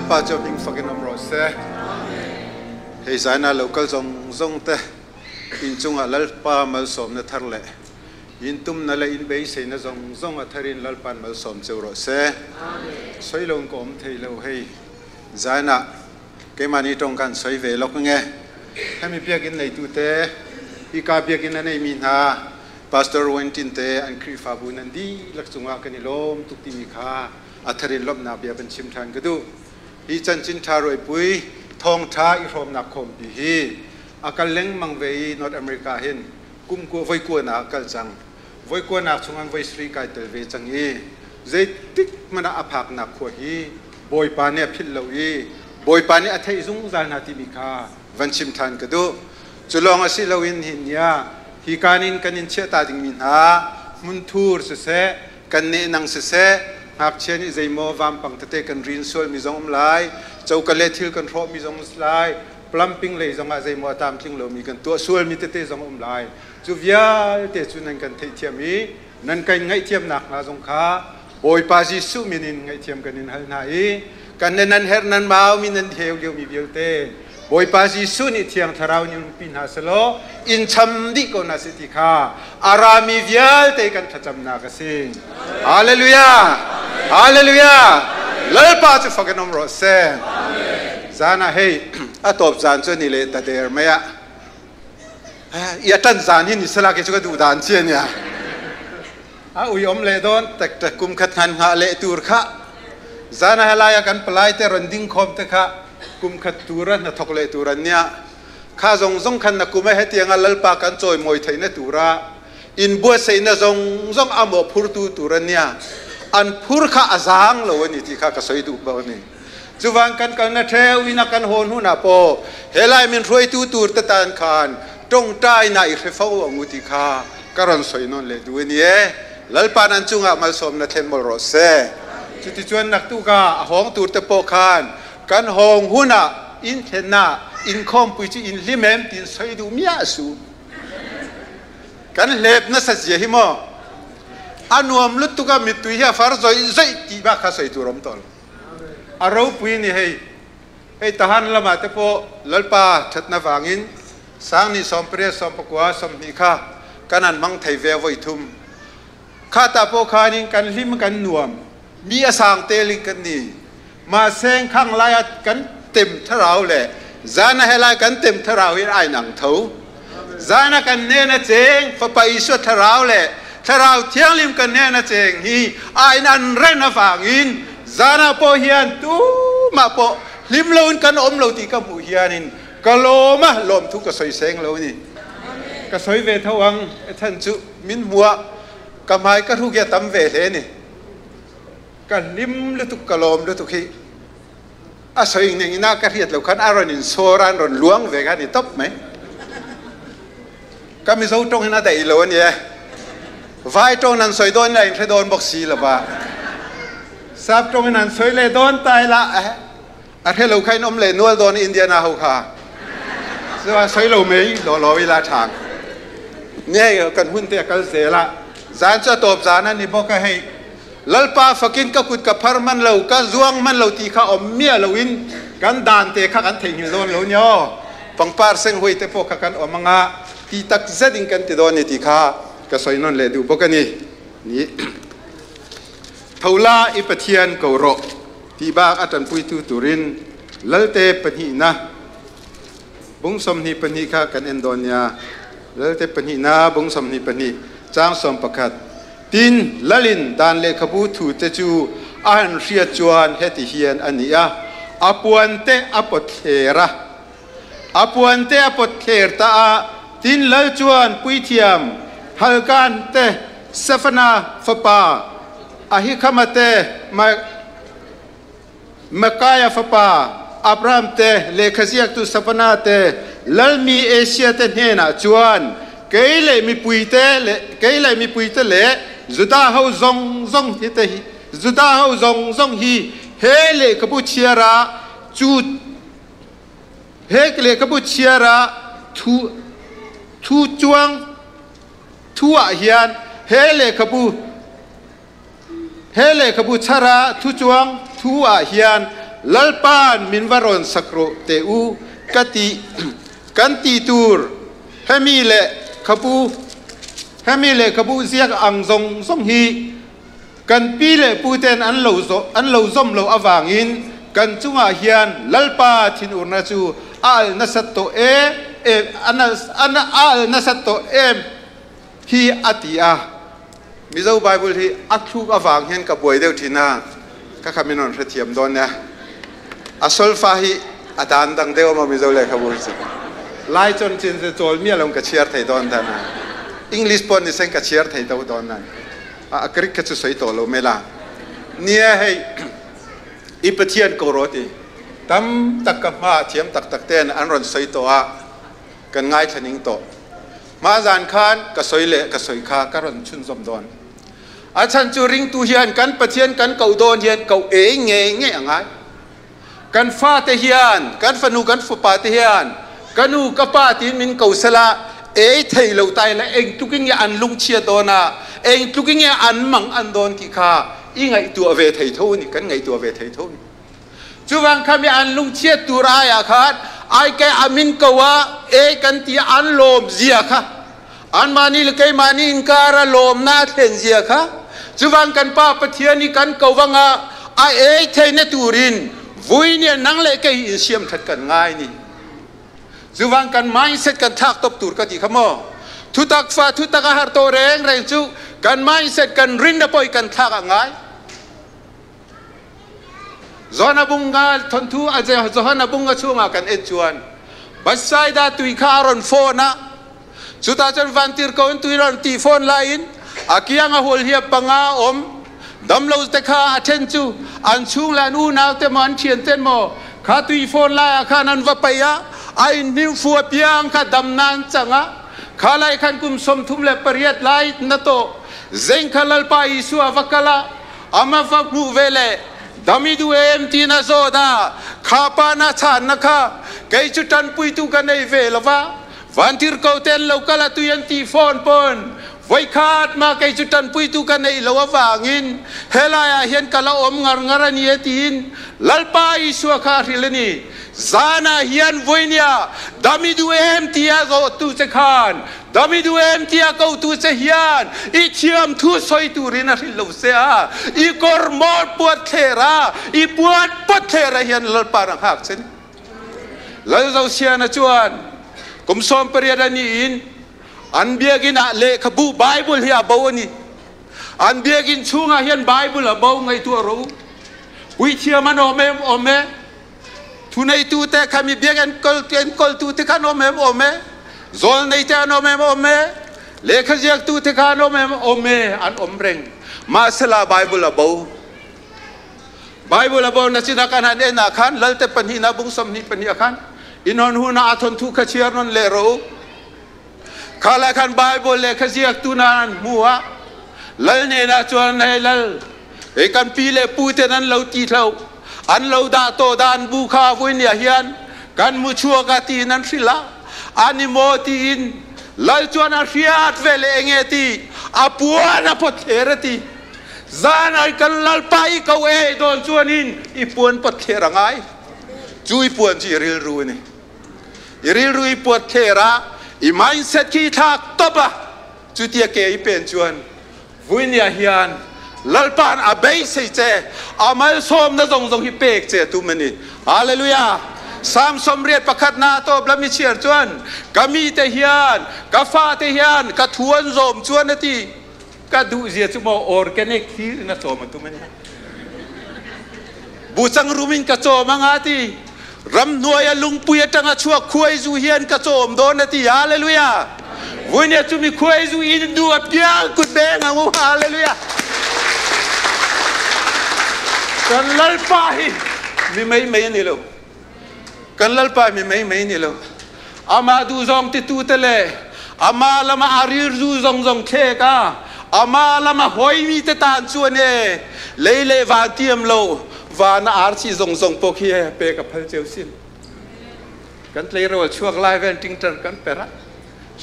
Lalpa chu hming fakin awm rawh se. Hei zaina lo kal zawng zawng te in chungah Lalpa malsawmna thar leh in tumna leh in beiseina zawng zawng a tharin Lalpa'n malsawm cheu rawh se. Sawi loin ka awm thei lo hei zaina keimahni tawng khan sawi ve lawk ange. Hemi biakinn neitute hika biakinn a neimi hna Pastor Wentin te an Khrihfabu nan dihlak cungah kan i lawm tuk timi kha a tharin lawmhnak bia van chim ṭhan ka duh. Hi chanchin ṭha ruaipui thawngṭha i hrawmnak khawmpi hi a kal lengmang ve i North America hin kum kua voi kuanak a kal cang. Voi kuanak chungah voi sarih kai tel ve cang i zeitik hmanh ah a phaknak khua hi Bawipa nih a philh lo i Bawipa nih a theih zungzal hna timi kha van chim ṭhan ka duh. Cu lawng a si loin hin ni ah hi kaan in kan in chiahta dingmi hna hmunthur siseh, kan nehnang siseh, ngakchia nih zeimaw vampang tete kan rin sualmi zong um lai, coka le thil kan hrawhmi zong um lai, plumbing lei zongah zeimaw a tlamtling lomi kan tuah sualmi tete zong um lai. Cu vialte cu nan kan theihthiam i nan kan ngaihthiamnak hnga zong kha Bawipa Jesuh min in ngaihthiam kan in hal hna i kan le nan herh nan maumi nan heu liomi vialte Bawipa Jesuh nih Thiang Thlarau nih umpi hna selaw in cham dih ko hna seh ti kha a rami vialte kan thlacamnak a si. Hallelujah! Hallelujah! Lalpa cu fak in um rawh seh. Zan ah hei a tawp zan cu ni le ta der mei ah i a ṭan zan hi ni sala ke cu ka duh dan ci ania. A ui om le don tek tek kum khat ngan nga le tur kha zan ah helai ah kan palai te ron ding khom te kha kum khat tur na thok le tur an nia kha zong zong khan na kum he tianga lalpa kan chawi moi thei na tura in bua sei na zong zong amo phurtu tur an nia an phur kha azang lo ani ti kha ka soi du ba ni chuwang kan kal na theu ina kan hon hu na po helai min hruaitu tur te tan khan tongtai na i hrefo angu ti kha ka ron soi non le du ani e lalpa nan chungah malsawm na thlen mol ro se chuti chuan nak tu ka a hong tur te po khan kan hong huna in thlen na in khom pui chu in hlimem tin soi du mia su kan hlep na sa zia hi mo anuam lutuka mitui hi a far zoi zoi ti ba kha soi turom tol a ropui ni hei Hei tahan lamah te pawh Lalpa ṭhatnak vangin sang nih 80, 90, 20 kha kan an hmang thei ve voi thum. Kha ta pawh khan in kan hlim kan nuam. Mi a sang teling kan ni. Mah seng khang lai ah kan tem thlarau le zan a he lai kan tem thlarau in ai nang tho. Zan a kan nen a cheng fapa Isua thlarau le thlarau thianghlim kan nen a cheng hi ai nan ren a vangin zan ah pawh hian tu mah pawh hlim lo in kan om lo ti ka hmuh hian in ka lawm a lawm thu ka soi seng lo ni ka soi ve tho ang e than chu min hmuah ka hmai ka hruk ya tam ve hle ni ka hlim lutuk ka lawm lutuk hi a soi ning ina ka hriat lo khan a ron in sawr an ron luang ve kha ni top mai ka mizo tong hin a dai lo ani e vai tong nan soi don la in hre don bok si lo ba sap tong in an soi le don tai la a hre lo khain om le nual don Indiana ho kha so a soi lo mei lo lo ila thang ne kan hun te kal zela zan cha top zan ani boka hei Lalpa fakin ka kut ka phar man lo ka zuang man lo ti kha om mia lo in kan dan te kha kan theihnghilh dawn lo nyo pangpar seng hui te pawh kha kan om anga ti tak zet in kan ti dawn ni ti kha ka soi non le duh bawk ani ni thola i Pathian ko rawh ti bak a tanpuitu turin Lalte pahnih na bung 22 kha kan en dawn nia Lalte pahnih na bung 22 chang 11 Tin lalin dan lehkhabu thute chu a han hriat chuan heti hian a ni a, a puante a pawt thler a. A puante a pawt thler ta a, tin lal chuan puithiam Halkan te, Safana fapa Ahikhama te, Micaiah fapa Abraham te, lehkhaziaktu Safana te, lalmi Asia te hnenah chuan kei le mipuite le kei le mipuite le Judah ho zong zong hi te hi Judah ho zong zong hi he lehkhabu chhiar ah cu he lehkhabu chhiar ah thu thu chuang thu ah hian he lehkhabu He lehkhabu char ah thuchuang thu ah hian Lalpa'n min va rawn sak rawh teh u ka ti kan ti tur hemi lehkhabu hemi lehkhabu ziak ang zawng zawng hi kan pi leh pu ten an lo an lo zawm loh avangin kan chungah hian Lalpa thinurna chu a alh nasat tawh em em a alh nasat tawh em hi a ti a. Mizo Bible hi a thluk avang hian ka buai deuh thin a, ka kha min rawn hrethiam dawn nia. A solfa hi a dan dang deuh a maw Mizo lehkhabu hi chu. Lai chuan chin se chawl miah lo ka chhiar thei dawn dan a. English pawh ni sen ka chhiar thei to dawn a. A Greek kha chu sawi tawh lo mai la. Nia hei i Pathian ko rawh ti. Tam tak ka hma thiam tak tak ten an rawn sawi tawh a, kan ngaithla ning tawh. Hma zan khan ka sawi leh ka sawi kha ka rawn chhunzawm dawn. A chhan chu ringtu hian kan Pathian kan koh dawn hian koh ei ngei ngei a ngai. Kan fate hian, kan fanu kan fapa te hian ka nu ka pa tiin min ko sela ei thei lo ta ila eng tlukin nge an lungchhia dawn a, eng tlukin nge an mang an dawn tih kha i ngaihtuah ve thei tho a ni, kan ngaihtuah ve thei tho a ni. Chuvang kha mi an lungchhiat tur aiah khan aike a min ko a, e kan ti a an lawm zia kha, anmahni le keimahni inkar a lawmna a thlen zia kha, chuvang kan Pa Pathian hi kan ko vang a, a ei theihna turin vui nia nang leh kei hi insiam that kan ngai ni. Chuvang kan mindset kan thlak tawp tur ka ti kha maw? Thutak fa thutak a har tawh reng reng chu kan mindset kan rinna pawh hi kan thlak a ngai. Johana bunga thawnthu a Johana bunga chhungah kan en chuan Bethsaida tui kha a rawn phone a, chutah chuan vantirhkoh in tui rawn tih phone laiin a kiang a hual hiap panga awm damlo te kha a then chu an chhung leh an unau te maw an thian ten maw kha tui phone laiah khan an va paih a, a inhnim fu apiang kha dam nan chang a, kha lai khan kum 38 lai na tawh zeng kha Lalpa Isua va kal a. Ama va hmuh ve le dam i duh em tiin a zawt a, kha pa na chhanna kha kei chu tanpuitu ka nei ve lo va, vantirhko te an lo kal a tui an tih fawn pawn vawikhat mah kei chu tanpuitu ka neih lo avangin helai ah hian ka la awm ngar ngar a ni e tiin Lalpa Isua kha a hrilh a ni. Zanah hian vawinia dam i duh em tia zawhtu che khan Dam i duh em tiah kotu che hian i thiam thu sawi turin a hrilh lo che a, i kawr mawl puat thler a, i puan pawt thler ah hian Lalpa rang hak che ni. Lal Zosiana chuan kum 18 a niin an biakinn ah lehkhabu Bible hi a bo a ni. An biakinn chungah hian Bible a bo ngaihtuah rawh u. Puithiam an awm em? Awm e. Thuneitute kha mi biak enkawltute kha an awm em? Awm e. Zawlneite an awm em? Awm e. Lehkha ziaktute kha an awm em? Awm e. An awm reng. Mahsela Bible a bo. Bible a bo na chinah kan han en ah khan Lalte pahnihna bung 22 ah khan in hawn hunah a thawnthu kha chhiar nawn leh rawh u. Kha lai khan Bible lehkha ziaktu nan an hmu a, Lal hnenah chuan hei Lal, hei kan pi leh pu ten an lo ti hlo, an lo dah tawh dan bu kha vawinia hian kan mu chhuak a tiin an hrilh a, a ni maw tiin Lal chuan a hriat ve leh enge ti, a puan a pawt thler a ti. Zan ai kan Lalpa i ko e dawn chuanin i puan pawt thler a ngai. Chu i puan chu i rilru a ni. I rilru i puat thler a, i mindset khi i thlak tawp a, chutia ke i pen chuan Vuinia hian Lalpa'n a beisei che, a malsawmna zawng zawng hi pek che a tum a ni. Hallelujah! Psalm 81 na a tawp lam i chhiar chuan, Ka mite hian, ka fate hian ka thu an zawm chuan a ti. Ka duhzia chu maw organic thil in a chawm a tum a ni. Buchang rum in ka chawm anga ti. Ramhnuai a lungpui atanga chhuak khuai zu hian ka chawm dawn a ti. Hallelujah! Vuinia chu mi khuai zu in du a piang kut beng ang u. Hallelujah! Kan Lalpa hi mi mai mai a ni lo. Kan Lalpa mi mai mai a ni lo. Amah duhzawng titute le amah lama a rilru zawng zawng thlek a, amah lama hawimi te tan chuan e lei le van tiam lo van a arsi zawng zawng pawh khi e pek a phal cheu sin. Kan tleirawl chuak lai vel tingtar kan per a,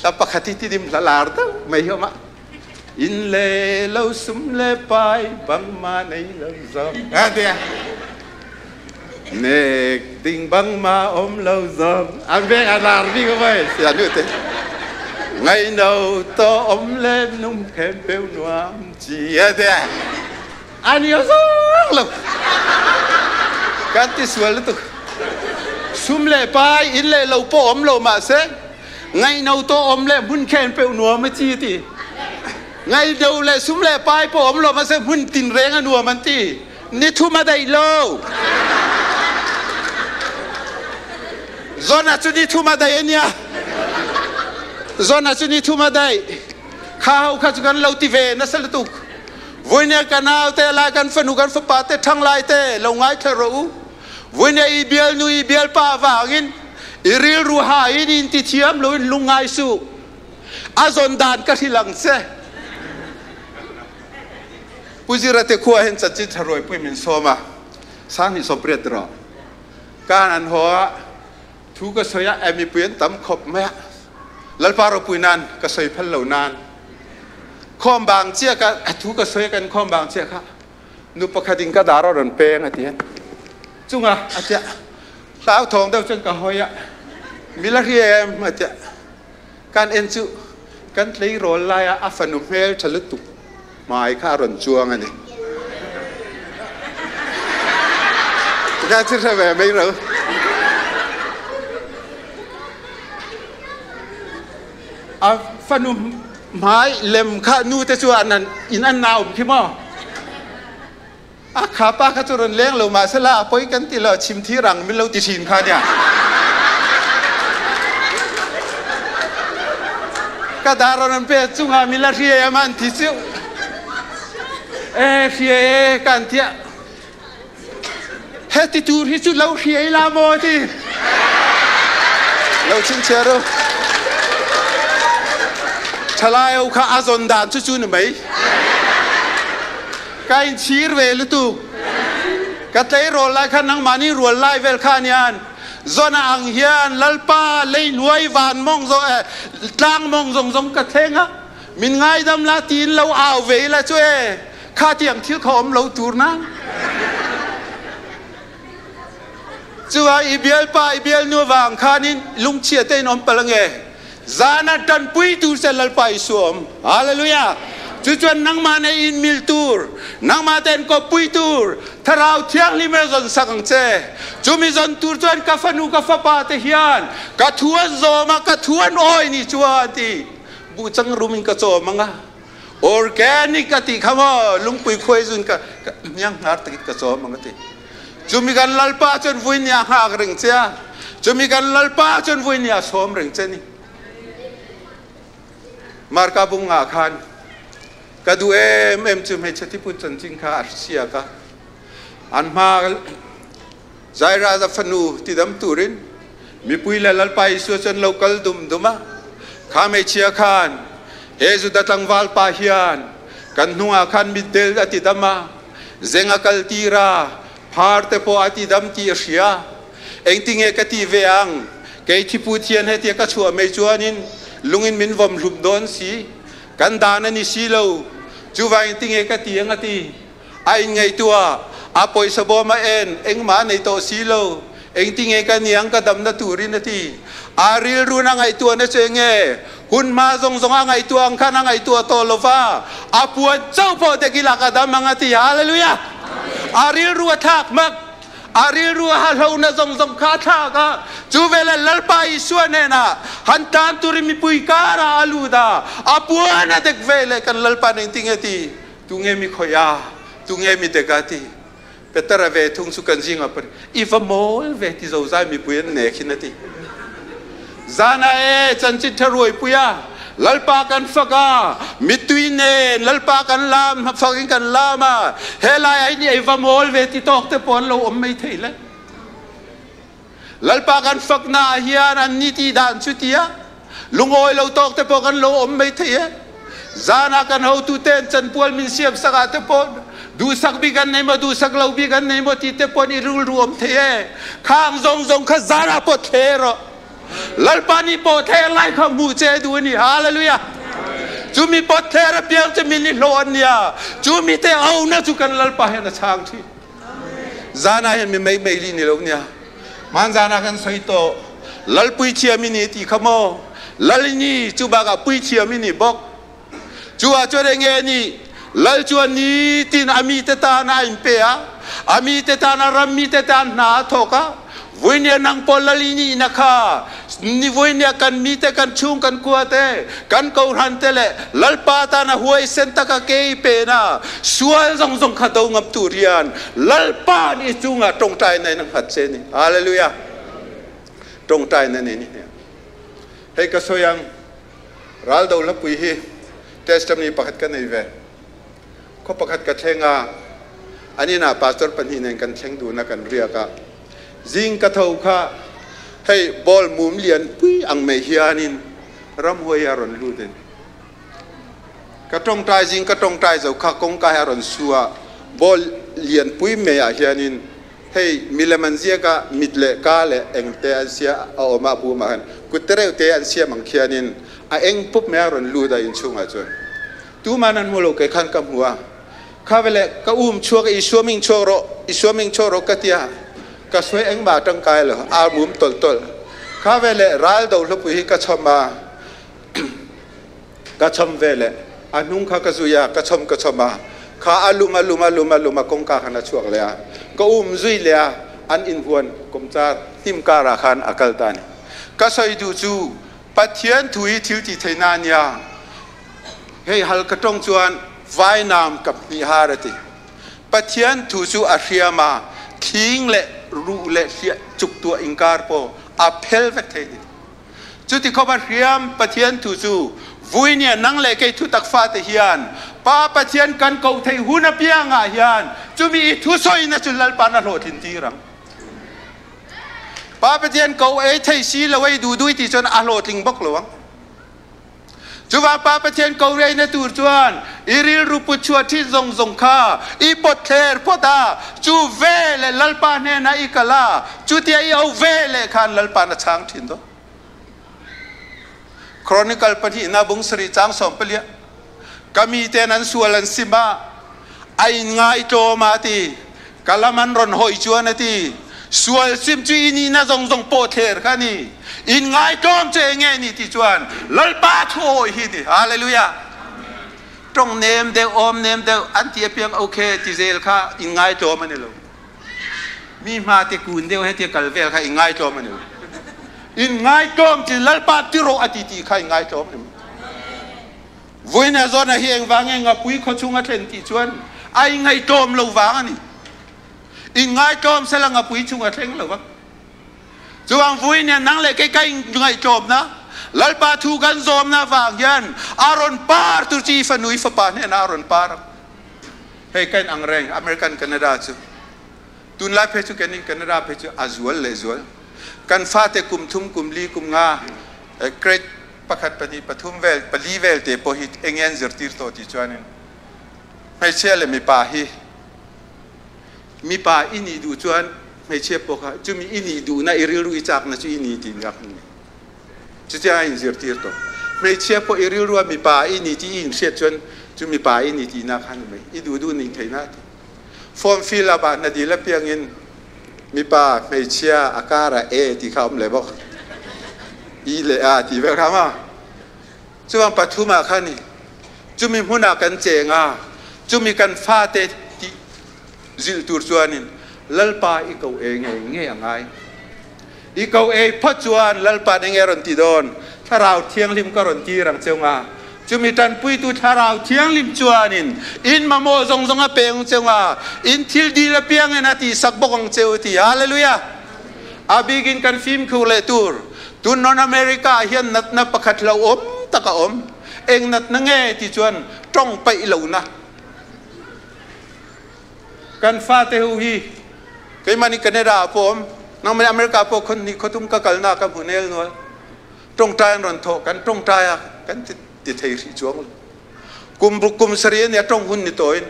hla pakhat hi tidim hla lar deuh mai hi awm a. In le lo sum le pai bang ma nei lo zawng. A tia. Nek ding bang ma om lo zong an veng a lar vi ko mai sia nu te ngai no to om le num khem peu nuam chi a te ani o zong lo kan ti sual tu sum le pai in le lo po om lo ma se ngai no to om le mun khen peu nuam chi ti ngai do le sum le pai po om lo ma se mun tin reng a nuam an ti ni thu ma dai lo zona chu ni thu ma dai ania zona chu ni thu ma dai kha hau kha chu kan lo ti ve na sal tuk voine kanau te la kan fanu kan fapa te thang lai te lo ngai thero u voine i bial nu i bial pa wangin i ril ru ha in in ti thiam lo in lungai su a zon dan ka hilang se puzira te khua hen chachi tharoi pui min soma sang ni som priat ro kan an ho thu ka soya emi puin tam khop me lalpa ro puinan ka soi phal lo nan khom bang chia ka thu ka soi kan khom bang chia kha nu pakhatin ka daro ron peng ati hen chunga atia tao thong deuh chen ka hoya mila riem atia kan en chu kan tlei rol lai a fanu hmel thalu tuk mai kha ron chuang ani ka chi re ve mai ro a fanu mai lem kha nu te chu anan in an naum khi mo a kha pa kha chu ron leng lo ma sela poi kan ti lo chim thi rang min lo ti thin kha nia ka daron an pe chunga mi la rie man thi chu e rie kan tia he ti tur hi chu lo rie la mo ti lo chin chero thalai au kha azon dan chu chu ni mai ka in chir ve lu tu ka tlei rol lai kha nang mani rual lai vel kha nian zona ang hian lalpa lei nuai van mong zo tlang mong zong zong ka thenga min ngai dam la tin lo aw ve la chu e kha tiang thil khom lo tur na chuwa ibial pa ibial nu wang khanin lungchia te nom palange zana tan pui tu se lalpa isuam hallelujah chu chuan nang ma ne in mil tur nang ma ten ko pui tur tharau thiang li me zon sakang che chumi zon tur chuan ka fanu ka fa pa te hian ka thuan zoma ka thuan oi ni chuan ti bu chang rumin ka cho manga organic ka ti khamo lungpui khoi zun ka nyang ngar takit ka cho manga ti chumi kan lalpa chon vuinia hak ring che chumi kan lalpa chon vuinia som ring che ni marka bunga khan ka du em em chu me chati pu chan ching kha arsia ka an ma zaira za fanu ti dam turin mi pui la lalpa isu chan local dum duma kha me chia khan he zu da tlangwal pa hian kan hnunga khan mi del ati dama zenga kal tira phar te po ati dam ti ria eng tinge ka ti ve ang ke thi pu thian he ti ka chua me chuanin lungin min vom hlum don si kan dan ani si lo chu vai tinge ka ti ang ati ai ngai tua a poi sa bo ma en eng ma nei to si lo eng tinge ka niang ka dam na turin ati aril ru na ngai tua na chenge hun ma zong zong a ngai tua ang khan a ngai tua to lova a puan chau po te ki la ka dam ang ati hallelujah aril ru thak mak aril ru ha lo na zong zong kha tha ka chu vela lalpa isua ne na han tan turi mi pui kara alu da apuan a dek vele kan lalpa ning tinge ti tunge mi khoya tunge mi te ka ti petara ve thung su kan jinga par ifa mol ve ti zo zai mi pui ne khinati zana e chanchi tharoi puya lalpa kan faka mitui ne lalpa kan lam fakin kan lama helai ai ni ifa mol ve ti tok te pon lo om mai thei le lalpa kan fakna hian an ni ti dan chu tia lungoi lo tok te po kan lo om mai thei e zana kan ho tu ten chan pual min siam saka te pon du sak bi kan nei ma du sak lo bi kan nei mo ti te pon i rul ruam the e khang zong zong kha zana po the ro lalpa ni po the lai kha mu che du ni hallelujah chu mi po the ra piang che min ni lo an nia chu mi te au na chu kan lalpa he na chang thi Zana hian mi mai mai li ni lo nia. Man zana kan soi to lal pui thiam ini ti kha maw lal ini chu bakah pui thiam ini bawk. Chu ah chuan enge ni lal chuan ni tin a mi te tan a in pe a, a mi te tan a ram mi te tan hna a thawk a. Vuinia nang pawl lal ini na kha ni vuinia kan mi te kan chung kan kua te kan kohhran te le lalpa tan a huaisen taka ke i pe na sual zong zong kha do ngam tur hian lalpa ni chunga tawngtai na in a nghat che ni. Hallelujah. Tawngtai na ni ni. Hei ka sawi ang ral do hlapui hi testimony pakhat ka nei ve. Khaw pakhat ka thleng a, an inah pastor pahnih nen kan thleng dun a kan riak a. Zing ka tho kha hei ball mum lian pui ang mai hianin ramhuai a rawn lut in ka tawngtai zing ka tawngtai zo kha kawngka hi a rawn su a, ball lian pui mai ah hianin hei milem an ziak a, mit leh ka leh eng te an sia a awm a, a bum ah khan kut te reuh te an siam ang khianin a eng pup mai a rawn lut a inchhungah chuan. Tuman an hmu lo kei khan ka hmu a, kha veleh ka um chhuak a, Isua ming chhuak rawh, Isua ming chhuak rawh ka ti a, ka sawi engmah a tangkai lo, a mum tawlh tawlh. Kha veleh ral do hlupui hi ka chhawm a, ka chhawm veleh a hnung kha ka zui a, ka chhawm ka chhawm a, kha a lum a lum a lum a lum a kawngka khan a chhuak leh a, ka um zui leh a, an inhuan kawmchar hnim karah khan a kal ta a ni. Ka sawi duh chu Pathian thu hi thil ti theihna a nia. Hei hal ka tawng chuan vainam ka hnih har a ti. Pathian thu chu a hriam a, thling leh ruh leh hliah chuktuah inkar pawh a phel vek thei a ti. Chuti khawp a hriam Pathian thu chu vui nia nang leh kei thutak fate hian Pa Pathian kan koh theih hun apiangah hian chumi i thusawina chu Lalpa'n a hlawhtlin tir ang. Pa Pathian ko ei thei si lo ei duh duh i ti chuan a hlawhtling bawk lo ang. Chuvang Pa Pathian ko rei na tur chuan i rilru put chhuah thin zawng zawng kha i pawt thler phawt a, chu ve leh Lalpa hnenah i kal a, chutia i au ve leh khan Lalpa'n a chhang thin dawn. Chronicle pahnihna bung sarih chang sawmpaliah Ka miten an sual an sim a, a in ngaitlawm a ti. Ka lam an rawn hawi chuan a ti. Sual sim chu i nihna zawng zawng pawh thler kha a ni. In ngaitlawm chu eng nge ni ti chuan Lalpa thu awi hi ni. Hallelujah. Tawng nem deuh, awm nem deuh an ti apiang okay ti zel kha in ngaitlawm a ni lo. Mi hma te kun deuh hetia kal vel kha in ngaitlawm a ni lo. In ngaitlawm chi Lalpa ti rawh a ti tih kha in ngaitlawm a ni. Vuina zawna hi engvang nge ngapui khawchhung a thlen tih chuan a ingaihtlawm lo vang a ni. Inngaitlawm sela ngapui chung a thleng lo va. Chuvang vuina nang leh kei ka ingaihtlawmna, Lalpa thu kan zawmna vang hian a rawn par tur chi fanu i fapa hnenah a rawn par ang. Hei ka in ang reng American Canada chu. Tunlai phei chu kenin Canada phei chu a zual leh zual. Kan fate kum thum kum li kum nga grade pakhat pahnih pathum vel pali vel te pawh hi eng nge an zirtir tawh tih chuanin hmeichhia leh mipa hi mipa i nih duh chuan hmeichhia pawh kha chumi i nih duhna i rilru i chakna chu i ni tih nia ni chutiang a inzirtir tawh hmeichhia pawh i rilrua mipa i ni tih i inhriat chuan chu mipa i ni tihna kha ni mai i duh duh nih theihna ti form fill up ah hna dil apiangin mipa hmeichhia a karah e tih kha a awm leh bawk. I leh a tih vek hram a. Chuvang pathum ah khan i chumi hmunah kan cheng a, chumi kan fate tih zilh tur chuanin Lalpa i ko e ngei ngei a ngai. I ko ei phawt chuan Lalpa'n enge a rawn ti dawn? Thlarau Thianghlim ka rawn tir ang cheu nga. Chumi tanpuitu Thlarau Thianghlim chuanin in mamawh zawng zawng a pe ang cheu nga, in thil dil apiangin a tihsak bawk ang cheu a ti. Hallelujah! A bikin kan fimkhur leh tur. Tun North America ah hian natna pakhat hlauhawm tak a awm. Eng natna nge ti chuan tawng paih lohna. Kan fate ho hi keimahni Canada ah pawh awm, nangmahni America ah pawh khawn hnih khawthum ka kalna ka hmu nel nual. Tawngtai an rawn thawh, kan tawngtai a kan ti thei hrih chuang lo. Kum ruk kum sarih a nia tawng hun ni tawhin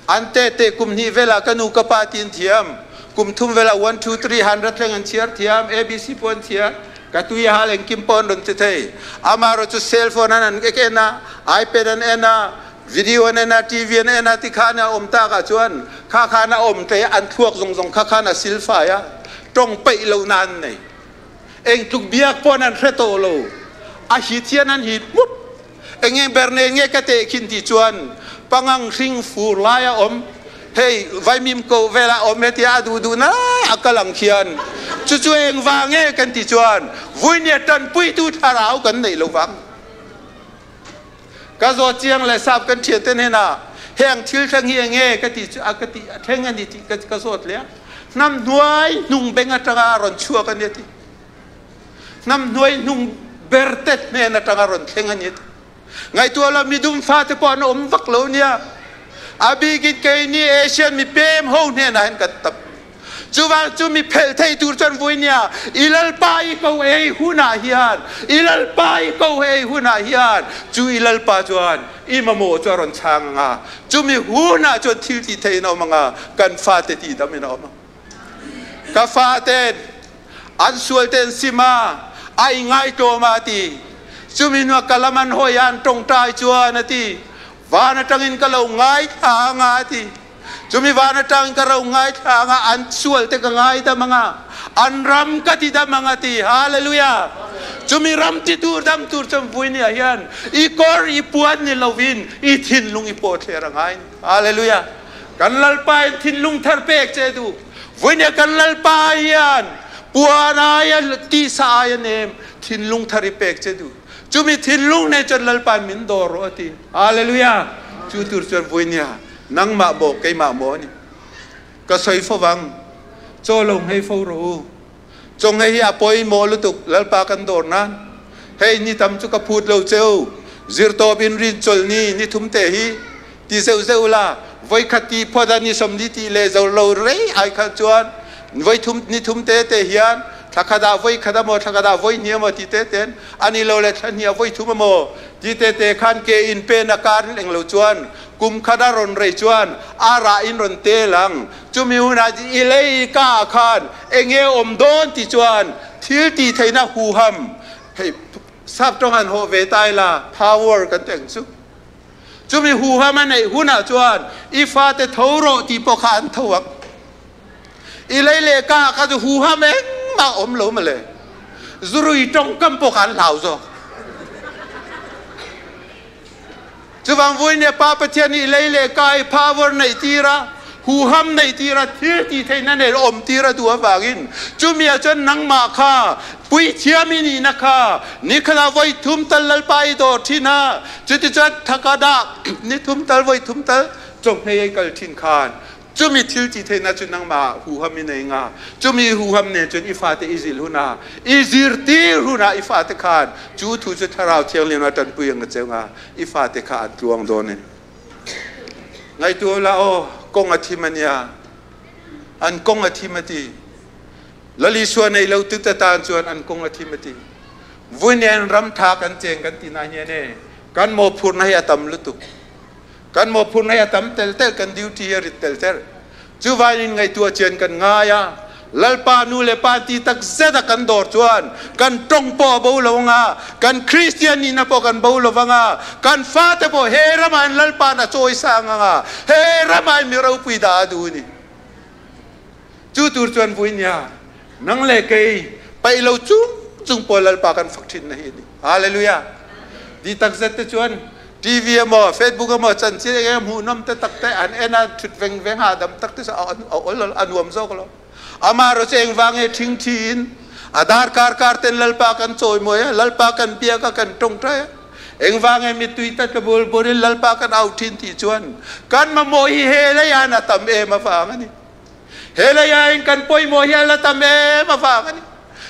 an te te kum hnih velah ka nu ka pa tiin thiam, kum thum velah 1 2 3 100 thleng an chhiar thiam, ABC pawh an thiam, ka tui a hal engkim pawh an rawn ti thei. Amaherawhchu cell phone an an en a, iPad an en a, Video an en a, TV an en a, tikhan a awm takah chuan kha khan a awm tle a, an thluak zawng zawng kha khan a silfai a, tawng peih lohna an nei. Eng tluk biak pawn an hre tawh lo. A hit hian an hit mup. Eng eng ber nen nge ka tehkhin tih chuan pangang hring fur lai a awm, hei vaimim ko vel a awm hetia a duh duh na a kal ang khian chu chu eng vang nge kan tih chuan vuinia tanpuitu thlarau kan neih lo vang. Ka zawt chiang leh sap kan thian te hnenah heng thil thleng hi eng nge ka tih chu a ka tih a thleng a ni tih ka zawt leh a, hnam hnuai hnung beng atanga a rawn chhuak a nia tih. Hnam hnuai hnung ber te hnen atanga rawn thleng a ni. Ngaihtuah lo midum fate pawh an awm vak lo nia. A bikin keini Asian mi pem ho hnenah hian kan tam. Chuvang chu mi phelh thei tur chuan vui nia, i Lalpa i ko ei hunah hian, i Lalpa i ko ei hunah hian, chu i Lalpa chuan i mamawh chu a rawn chhang ang a, chumi hunah chuan thil tih theihin a awm ang a, kan fate tihdamin a awm ang. Ka faten an sual ten sim a, a i ngaitlawm a ti. Chumi hnuah ka lam an hawi a, an tawngtai chuan a ti. Van atangin ka lo ngaithla ang a ti. Chumi van atangin ka ro ngaithla ang a, an sual te ka ngaidam ang a, an ram ka ti dam ang a ti. Hallelujah! Chumi ram ti tur dam tur chuan vui ni ah hian i kawr i puan ni lovin i thinlung i pawh thler a ngai. Hallelujah! Kan Lalpa in thinlung thar pek che duh. Voinia kan Lalpa hian puan aia tisa aia nem thinlung thar i pek che duh. Chumi thinlung nei chuan Lalpa min dawr rawh a ti. Hallelujah! Chu tur chuan voinia nangmah maw keimah maw ani. Ka sawi fo vang. Chaw lo nghei fo rawh u. Chaw nghei hi a pawimawh lutuk Lalpa kan dawr nan. Hei ni tam chu ka phut lo cheu. Zirtawp in rin chawlh ni ni thum te hi ti zeuh zeuh la voi khat ti phawt a ni 40 ti le zo lo rei ai kha chuan voi thum ni thum te te hian thla khat ah voi khat amaw thla khat ah voi hnih amaw ti te ten ani lo le thla hnih ah voi thum amaw ti te te khan ke in pen a kar eng lo chuan kum khat a ron rei chuan a rah in ron te lang chumi hunah i lei ka khan enge awm dawn ti chuan thil ti theihna huham hei sap tawng han haw ve tai la power kan teng chu Chumi huham a neih hunah chuan i fate tho rawh tih pawh kha an tho ang. I lei leh ka kha chu huham engmah a awm lo mawle. Zurui tawngkam pawh kha an hlau zawk. Chuvang vawinia Pa Pathian hi i lei leh ka i power neih tir a, huham neih tir a, thil tih theihna nen awm tir a duh avangin chumi ah chuan nangmah kha Puithiam i nihna kha nikhat voi thum tal Lalpa i dawr ṭhin a, cuticun thakad ah ni thum tal voi thum tal chawhmeh ei kal ṭhin khan cumi thil ti theihnak cu nangmah ah huham i nei nga. Cumi huham nen cun i fate i zil hun ah, i zirtir hun ah i fate khan cu thu cu Thlarau Thianghlim ah ṭanpui ang a ceu nga, i fate kha an tluang dawn in. Ngaitu la aw, kong a thim ania. An kong a thim a ti. Lal Isua nei lo tu te tan chuan an kung a thim a ti. Vui nen ram tha kan cheng kan ti na hian e kan mawhphurhna hi a tam lutuk. Kan mawhphurhna hi a tam tel tel kan duty hi a rit tel tel. Chuvain ngaihtuah chian kan ngai a Lalpa nu le pa ti tak zet a kan dawr chuan kan tawng pawh a bo lo anga kan Kristian nihna pawh kan bo lo vanga kan fate pawh he ramah in Lalpa'n a chawi sang anga he ramah in mi ropui dah a duh a ni. Cu tur chuan vui nia nang le kei paih lo chung chung pawl Lalpa kan fak thin na hi ni. Hallelujah. Di tak zet te chuan TV emaw Facebook emaw chanchin enge hmuhnawm te tak te an en a thut veng veng ha dam tak te a ol a nuam zawk lo. Ama ro che engwang he thing thi in a dar kar kar ten Lalpa kan chawimawi a Lalpa kan biak a kan tawngtai a engwang he mitui ta tlabul burin Lalpa kan au thin ti chuan kan mamawh hi he leian a tam em avang ani. He leiah in kan pawimawh hi a la tam em avang a ni.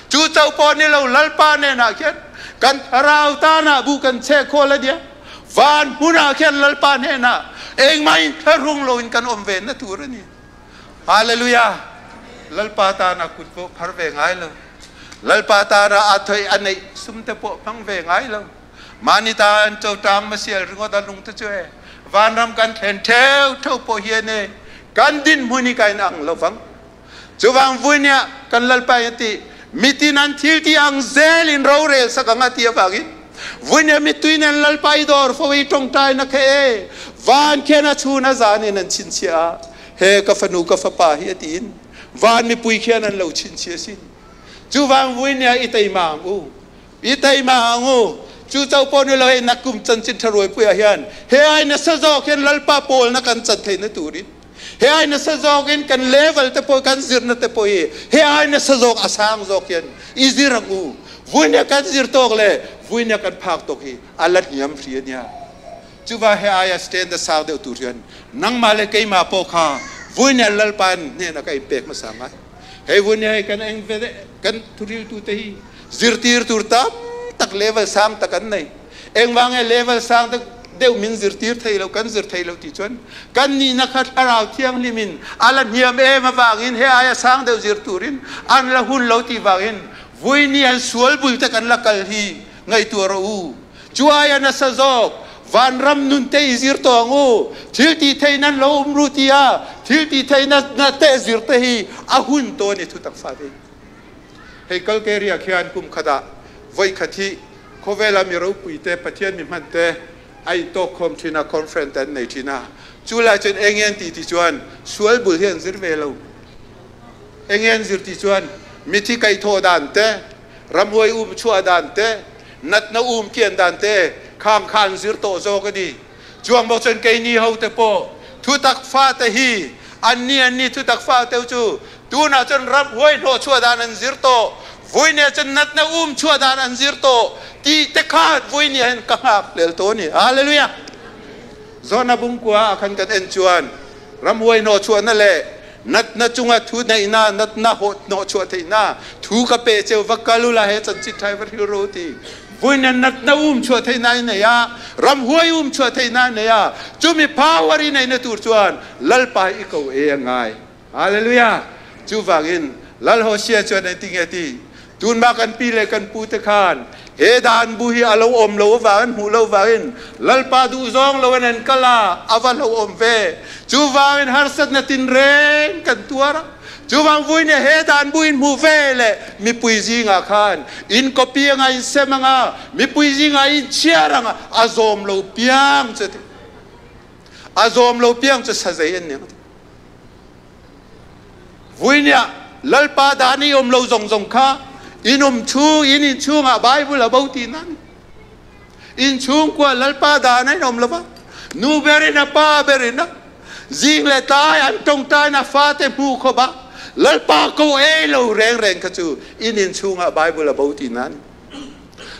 Chu chauh pawh ni lo Lalpa hnenah khian kan thlarau tanah bu kan cheh khawl a nia. Van hmunah khian Lalpa hnenah engmah in thlahrung loin kan awm ve na tur a ni. Hallelujah! Lalpa tana kut pawh phar ve ngai lo. Lalpa tana a thoi a neih sum te pawh hmang ve ngai lo. Mahni tan chotang masial ringawt a lung te chu e vanram kan thlen theu theu pawh hian e kan dinhmun hi kan ang lovang. Chuvang vuinia kan Lalpa in ti mitin an thil ti ang zel in rorel sak ang a ti avangin vuinia mitui nen Lalpa i dawr fo i tawngtai na khe e. Van khian a chhun a zan in an chhinchhiah a, he ka fanu ka fapa hi a tiin van mipui khian an lo chhinchhiah sin. Cuvang vui nia i teima ang u. I teima ang u. Cu co pawh ni lo hei nakum chanchin ṭharuai pui ah hian he ai nasa zawk hian Lalpa pawl na kan can thei na turin he ai nasa zawk in kan level te pawh kan zirna te pawh hi he ai nasa zawk a sang zawk hian i zir ang u. Vui nia kan zir tawk le vui nia kan phak tawk hi a la hniam hri a nia. Cuva he aia stand a sau deuh tur hian nangmah le keimah pawh kha vui nia Lalpa hnen ah ka in pek hmasa ngai. Hei vui nia hei kan eng ve kan thuriltu te hi zirtir tur tam tak level sang tak an nei. Engvang nge level sang tak deuh min zirtir thei lo kan zir thei lo ti chuan kan nihna kha thlarau thianghlim in a la hniam em avangin he aia sang deuh zir turin an la hun lo tih vangin vui ni an sual bul te kan la kal hi ngaihtuah rawh u. Cu aia nasa zawk vanram nun te i zir tawh ang u. Thil ti thei nan lo um ru tia thil ti thei na na te zir te hi a hun tawn i thutak fa ve. Hei Kalkeria khian kum khat ah voi khat hi khawvel ah mi ropui te Pathian mi hman te a in tawk khawm thin a, conference te an nei thin a. Cu lai cun eng nge an ti ti chuan sual bul hi an zir ve lo. Eng nge an zir ti chuan mithi kaihthawh dan te, ramhuai um chuah dan te, natna um kian dan te khang kha an zir tawh zawk a ni. Chuang bawk chuan keini ho te pawh thutak fate hi anni anni thutak fate chu tunah chuan ramhuai hnawh chhuah dan an zir tawh, vui nia chuan natna um chhuah dan an zir tawh tih te kha vui nia hian ka nghak hlel tawh a ni. Hallelujah! Zona bungkua ah khan kan en chuan ramhuai hnawh chhuahna leh natna chunga thu neihna, natna hnawh chhuah theihna thu ka pe cheu va kal ula he chanchin ṭha hi va hril rawh u ti. Vuina natna um chhuah theihna i nei a, ramhuai um chhuah theihna i nei a, chumi power i neihna tur chuan Lalpa hi i ko e a ngai. Hallelujah! Chuvangin Lal Hosea chuan engtin nge a ti? Tunhma kan pi leh kan pu te khan he dan bu hi a lo awm lo avangin hmuh lo vangin Lalpa duhzawng lo in an kal a, a va lo awm ve. Chuvangin harsatna tinreng kan tuar a. Chuvang vuina he dan bu in hmuh ve leh mipui zingah khan in copy anga in sem anga, mipui zingah in chhiar anga a zawm lo piang chu a ti. A zawm lo piang chu sazei an ni ang a ti. Vuinia Lalpa dan i um lo zong zong kha in um chung in in chungah Bible a bo ti nan. In chungkua Lalpa dan in um lova nu ber in a pa ber in a zing le tlai an tongtai na fate hmu khoba Lalpa ko ei lo reng reng kha chu in in chungah Bible a bo ti nan.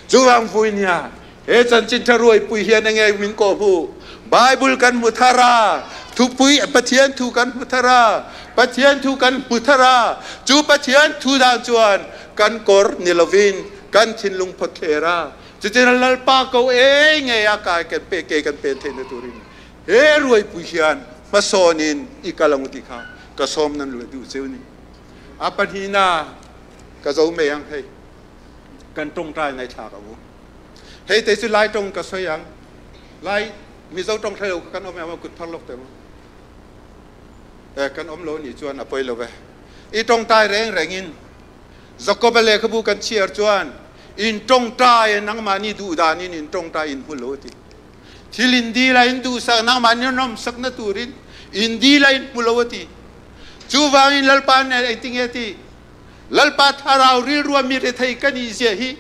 Chuwang vuinia He chanchin ṭha ruaipui hian enge min kawhhmuh? Bible kan hmu thar a, thupui Pathian thu kan hmu thar a, Pathian thu kan hmu thar a, chu Pathian thu dan chuan kan kawr ni lovin kan thinlung phawt thler a, cutin Lalpa ko ei ngei a kai kan pe ke kan pen theihna turin he ruaipui hian hmasawn in i kal ang u ti kha ka sawm nan leh duh cheu ni. A pahnihna ka zo mai ang hei. Kan ṭawngṭai ngaihthlak ang u. Hei te chu Lai ṭawng ka sawi ang. Lai Mizo ṭawng hre lo kan awm em kut phar lawk teh u. E, kan awm lo nih chuan a pawi lo ve. I ṭawngṭai reng rengin Jakoba lehkhabu kan chhiar chuan in ṭawngṭai nangmahni duh danin in ṭawngṭai in hmu lo a ti. Thil in dil a in duhsak nangmahni nawmsakna turin in dil a in hmu lo a ti. Chuvangin Lalpa nen engtinge a ti? Lalpa thlarau rilrua mi rethei ka nih zia hi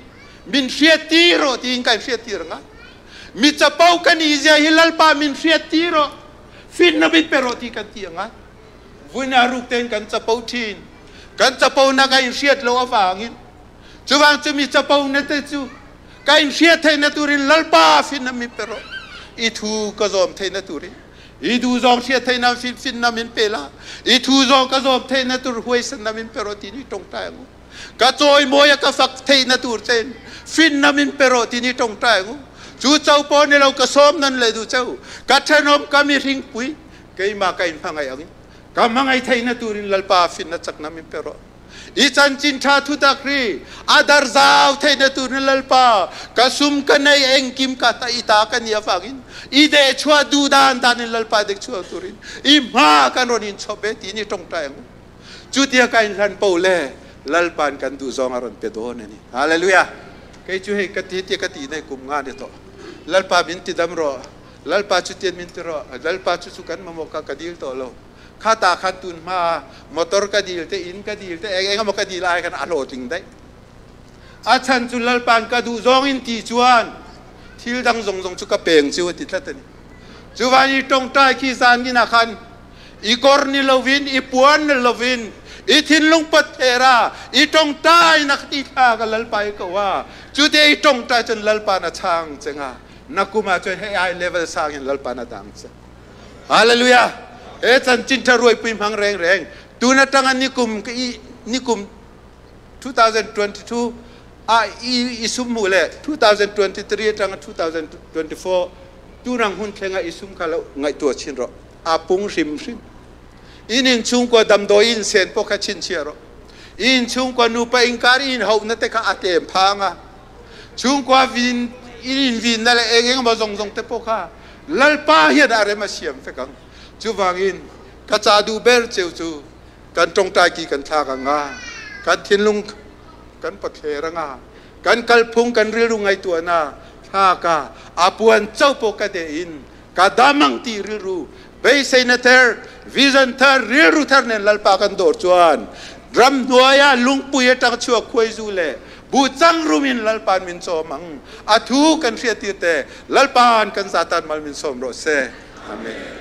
min hriattir rawh tiin ka in hriattir ang a. Mi capo ka nih zia hi Lalpa min hriattir rawh, finna min pe rawh ti kan ti ang a. Vui a ruk tein kan capo ṭhin. Kan caponak a in hriat lo avangin chuvang cu mi capo na te cu ka in hriat theihna turin Lalpa finna min pe rawh. I thu ka zawm theihna turin I du zong hriat theihnak finfinna min pe la. I thu zong ka zawm theihna tur huaisanna min pe rawh ti ni tongtai angu. Ka cawimawi a ka fak theihna tur chen finna min pe rawh ti ni tongtai angu. Cu cho po ni lo ka sawm nan le du cheu. Ka thanom ka mi hring pui keima ka in hmangai angin. Ka hmangai theihna turin Lalpa finna chakna min pe rawh. I chanchin ṭha thutak ri a dar zau theihna tur na Lalpa ka sum ka nei engkim ka ta i ta ka ni avangin i deh chuah duh dan dan in Lalpa dek chuak turin i hma kan ron in chop e ti ni tongtai ang chu tia ka in hlan po le Lalpan kan duh zawng a ron pe dawn ani. Hallelujah. Kei chu hei ka ti tia ka ti nei kum nga ni to Lalpa min ti dam ro. Lalpa chu tian min ti rawh, Lalpa chu chu kan mamawh kha ka dil tawh lo. Kha ta khan tun hma motor ka dil te, in ka dil te, eng eng emaw ka dil ai khan a hlawhtling daih. A chhan chu Lalpa'n ka duh zawng in ti chuan thil dang zawng zawng chu ka peng chu a ti tlat a ni. Chuvangin i tawngtai khi zan inah khan i kawr ni lovin, i puan ni lovin, i thinlung pawt ther a, i tawngtai nak ti thla ka Lalpa i ko a, chute i tawngtai chuan Lalpa'n a chhang che nga, nakum ah chuan hei ai level sang in Lalpa'n a dang che. Hallelujah! He chanchin tha ruaipui hmang reng reng, tun atanga nikum nikum 2022 ah i sum hmuh le 2023 atanga 2024 tunang hun thlenga i sum kha lo ngaihtuah chin rawh. A pung hrim hrim. In in chhungkua damdawi in sen pawh kha chhinchhiah rawh. I in chhungkua nupa inkar i in hauhna te kha a tlem phang a. Chhungkua vin in in vinna leh eng eng emaw zawng zawng te pawh kha Lalpa hian a rem a siam vek ang. Chuvangin ka ca duh ber cheu chu kan tawngtai ki kan thlak ang a, kan thinlung kan pathler ang a, kan kalphung kan rilru ngaihtuahna thlak a, a puan chauh pawh ka deh in ka dam ang tih rilru beiseina thar, vision thar, rilru thar nen Lalpa kan dawr chuan ramhnuaia lungpui atang chhuak khuaizu leh buh changrum in Lalpa'n min chawm ang. A thu kan hriattir te Lalpa'n kan zatan mal min sawm rawh se. Amen.